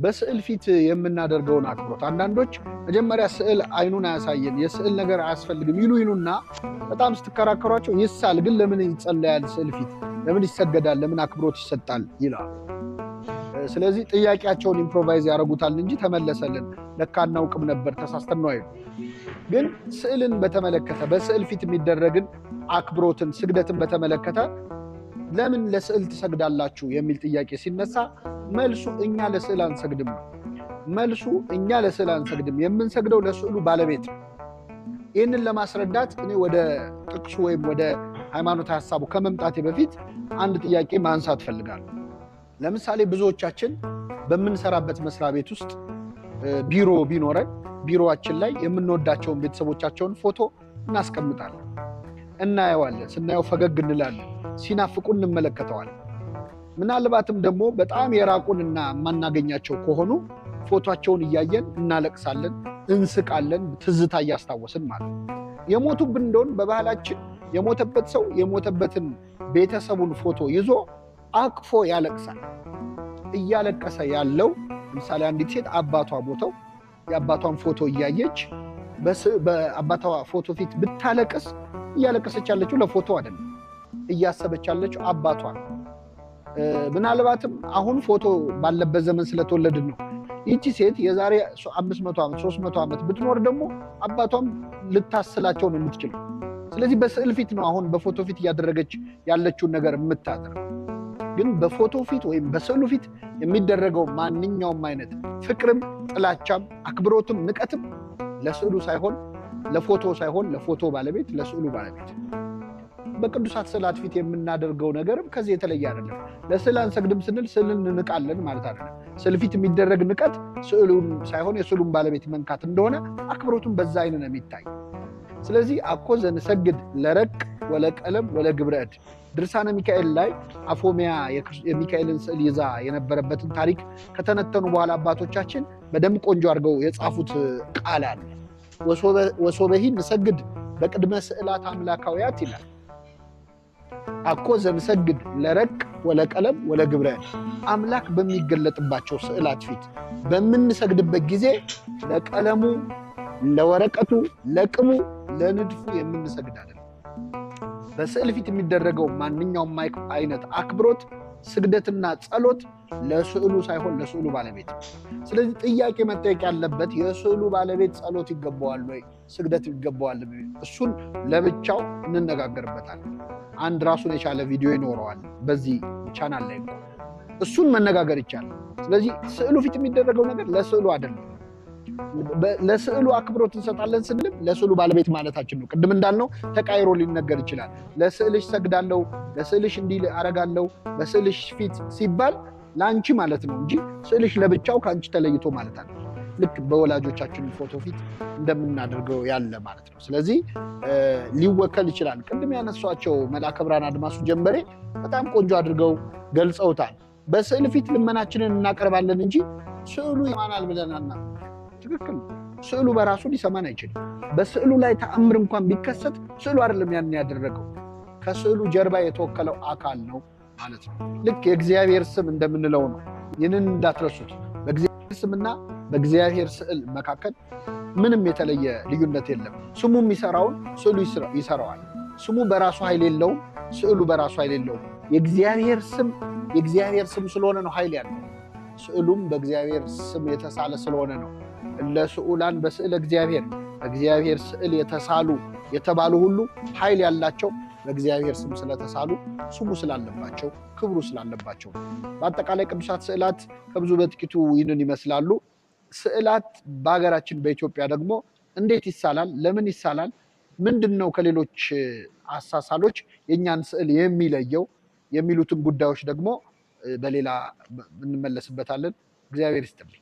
በስዕል ፊት የምናደርገውን አክብሮት አንዳንዶች መጀመሪያ ስዕል አይኑን አያሳየን፣ የስዕል ነገር አያስፈልግም ይሉ ይሉና በጣም ስትከራከሯቸው ይሳል ግን ለምን ይጸለያል? ስዕል ፊት ለምን ይሰገዳል? ለምን አክብሮት ይሰጣል? ይላሉ። ስለዚህ ጥያቄያቸውን improvise ያደርጉታል እንጂ ተመለሰልን፣ ለካ አናውቅም ነበር፣ ተሳስተን ነው አይሉ። ግን ስዕልን በተመለከተ በስዕል ፊት የሚደረግን አክብሮትን፣ ስግደትን በተመለከተ ለምን ለስዕል ትሰግዳላችሁ የሚል ጥያቄ ሲነሳ መልሱ እኛ ለስዕል አንሰግድም ነው። መልሱ እኛ ለስዕል አንሰግድም፣ የምንሰግደው ለስዕሉ ባለቤት ነው። ይህንን ለማስረዳት እኔ ወደ ጥቅሱ ወይም ወደ ሃይማኖት ሀሳቡ ከመምጣቴ በፊት አንድ ጥያቄ ማንሳት እፈልጋለሁ። ለምሳሌ ብዙዎቻችን በምንሰራበት መስሪያ ቤት ውስጥ ቢሮ ቢኖረን ቢሮዋችን ላይ የምንወዳቸውን ቤተሰቦቻቸውን ፎቶ እናስቀምጣለን፣ እናየዋለን። ስናየው ፈገግ እንላለን፣ ሲናፍቁን እንመለከተዋለን። ምናልባትም ደግሞ በጣም የራቁንና የማናገኛቸው ከሆኑ ፎቶቸውን እያየን እናለቅሳለን፣ እንስቃለን፣ ትዝታ እያስታወስን ማለት ነው። የሞቱብን እንደሆን በባህላችን የሞተበት ሰው የሞተበትን ቤተሰቡን ፎቶ ይዞ አቅፎ ያለቅሳል። እያለቀሰ ያለው ለምሳሌ አንዲት ሴት አባቷ ሞተው የአባቷን ፎቶ እያየች በአባቷ ፎቶ ፊት ብታለቅስ እያለቀሰች ያለችው ለፎቶ አይደለም፣ እያሰበች ያለችው አባቷ ነው። ምናልባትም አሁን ፎቶ ባለበት ዘመን ስለተወለድን ነው። ይቺ ሴት የዛሬ 500 ዓመት 300 ዓመት ብትኖር ደግሞ አባቷም ልታስላቸው ነው የምትችለው። ስለዚህ በስዕል ፊት ነው አሁን በፎቶ ፊት እያደረገች ያለችውን ነገር የምታደርገው። ግን በፎቶ ፊት ወይም በስዕሉ ፊት የሚደረገው ማንኛውም አይነት ፍቅርም፣ ጥላቻም፣ አክብሮትም ንቀትም ለስዕሉ ሳይሆን ለፎቶ ሳይሆን ለፎቶ ባለቤት ለስዕሉ ባለቤት። በቅዱሳት ስዕላት ፊት የምናደርገው ነገርም ከዚህ የተለየ አይደለም። ለስዕል አንሰግድም ስንል ስዕልን እንንቃለን ማለት አይደለም። ስዕል ፊት የሚደረግ ንቀት ስዕሉን ሳይሆን የስዕሉን ባለቤት መንካት እንደሆነ አክብሮቱን በዛ አይን ነው የሚታይ። ስለዚህ አኮ ዘንሰግድ ለረቅ ወለቀለም ወለግብረ እድ ድርሳነ ሚካኤል ላይ አፎሚያ የሚካኤልን ስዕል ይዛ የነበረበትን ታሪክ ከተነተኑ በኋላ አባቶቻችን በደንብ ቆንጆ አድርገው የጻፉት ቃል አለ። ወሶበሂ ንሰግድ በቅድመ ስዕላት አምላካውያት ይላል። አኮ ዘንሰግድ ለረቅ ወለቀለም ወለግብረ እድ፣ አምላክ በሚገለጥባቸው ስዕላት ፊት በምንሰግድበት ጊዜ ለቀለሙ፣ ለወረቀቱ፣ ለቅቡ፣ ለንድፉ የምንሰግድ አይደለም። በስዕል ፊት የሚደረገው ማንኛውም አይነት አክብሮት፣ ስግደትና ጸሎት ለስዕሉ ሳይሆን ለስዕሉ ባለቤት ነው። ስለዚህ ጥያቄ መጠየቅ ያለበት የስዕሉ ባለቤት ጸሎት ይገባዋል ወይ ስግደት ይገባዋል? እሱን ለብቻው እንነጋገርበታለን። አንድ ራሱን የቻለ ቪዲዮ ይኖረዋል በዚህ ቻናል ላይ እሱን መነጋገር ይቻላል። ስለዚህ ስዕሉ ፊት የሚደረገው ነገር ለስዕሉ አይደለም። ለስዕሉ አክብሮት እንሰጣለን ስንልም ለስዕሉ ባለቤት ማለታችን ነው። ቅድም እንዳልነው ተቃይሮ ሊነገር ይችላል። ለስዕልሽ ሰግዳለሁ፣ ለስዕልሽ እንዲህ አረጋለሁ፣ በስዕልሽ ፊት ሲባል ለአንቺ ማለት ነው እንጂ ስዕልሽ ለብቻው ከአንቺ ተለይቶ ማለት አለ። ልክ በወላጆቻችን ፎቶ ፊት እንደምናደርገው ያለ ማለት ነው። ስለዚህ ሊወከል ይችላል። ቅድም ያነሷቸው መልአከ ብርሃን አድማሱ ጀንበሬ በጣም ቆንጆ አድርገው ገልጸውታል። በስዕል ፊት ልመናችንን እናቀርባለን እንጂ ስዕሉ ይማናል ብለናልና ትክክል ነው። ስዕሉ በራሱ ሊሰማን አይችልም። በስዕሉ ላይ ተአምር እንኳን ቢከሰት ስዕሉ አይደለም ያን ያደረገው፣ ከስዕሉ ጀርባ የተወከለው አካል ነው ማለት ነው። ልክ የእግዚአብሔር ስም እንደምንለው ነው። ይህንን እንዳትረሱት። በእግዚአብሔር ስምና በእግዚአብሔር ስዕል መካከል ምንም የተለየ ልዩነት የለም። ስሙ የሚሰራውን ስዕሉ ይሰራዋል። ስሙ በራሱ ኃይል የለውም፣ ስዕሉ በራሱ ኃይል የለውም። የእግዚአብሔር ስም የእግዚአብሔር ስም ስለሆነ ነው ኃይል ያለው። ስዕሉም በእግዚአብሔር ስም የተሳለ ስለሆነ ነው። ለስዑላን በስዕለ እግዚአብሔር በእግዚአብሔር ስዕል የተሳሉ የተባሉ ሁሉ ኃይል ያላቸው በእግዚአብሔር ስም ስለተሳሉ ስሙ ስላለባቸው ክብሩ ስላለባቸው። በአጠቃላይ ቅዱሳት ስዕላት ከብዙ በጥቂቱ ይህንን ይመስላሉ። ስዕላት በሀገራችን በኢትዮጵያ ደግሞ እንዴት ይሳላል? ለምን ይሳላል? ምንድን ነው ከሌሎች አሳሳሎች የእኛን ስዕል የሚለየው? የሚሉትን ጉዳዮች ደግሞ በሌላ እንመለስበታለን። እግዚአብሔር ይስጥልኝ።